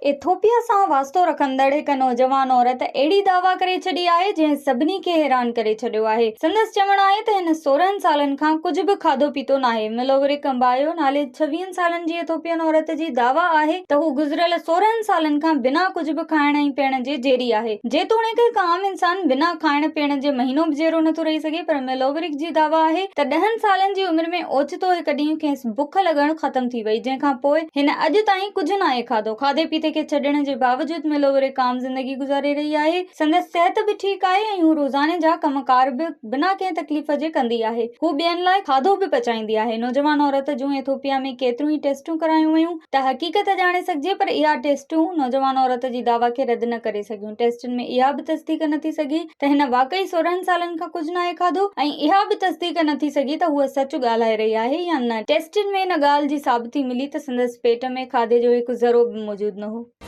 Ethiopia سان واسطو رکندڙ هڪ نوجوان عورت اهڙي دعويٰ ڪري ڇڏي آهي جنهن سڀني کي حيران ڪري ڇڏيو آهي. سندس چوڻ آهي ته هن 16 سالن کان ڪجهه به کاڌو پيتو ناهي. ملوورڪ امبايو نالي ڇويهن سالن جي ايٿوپين عورت جي دعويٰ آهي ته هو گذريل 16 سالن کان بنا ڪجهه به کائڻ ۽ پيئڻ جي جيئري آهي. جيتوڻيڪ هڪ عام انسان بنا کائڻ پيئڻ جي مهينو به جيئرو نٿو رهي سگهي پر ملوورڪ جي دعويٰ آهي ته ڏهن سالن جي عمر ۾ اوچتو هڪ ڏينهن کيس بک لڳڻ ختم ٿي وئي جنهن کان پوء هن اڄ تائين ڪجهه ناهي کاڌو. کاڌي پيتي کي ڇڏڻ جي باوجود ملوورڪ عام زندگي گذاري رهي آهي. سندس صحت به ٺيڪ آهي ۽ هو روزاني جا ڪم ڪار به بنا ڪنهن تڪليف جي ڪندي آهي. هو ٻين لاء کاڌو به پچائيندي آهي. نوجوان عورت جون ايٿوپيا ۾ ڪيتريون ئي ٽيسٽون ڪرايون ويون ته حقيقت ڄاڻي سگهجي پر اها ٽيسٽون نوجوان عورت جي دعويٰ کي رد نه ڪري سگهيون. ٽيسٽن ۾ اها به تصديق نه ٿي سگهي ته هن واقعي 16 سالن کان ڪجهه ناهي کاڌو ۽ اها به تصديق نه ٿي سگهي ته هوء سچ ڳالهائي رهي آهي يا نه. ٽيسٽن ۾ ان ڳالهه جي ثابتي ملي ته سندس پيٽ ۾ کاڌي جو هڪ ذرو به موجود نه هو.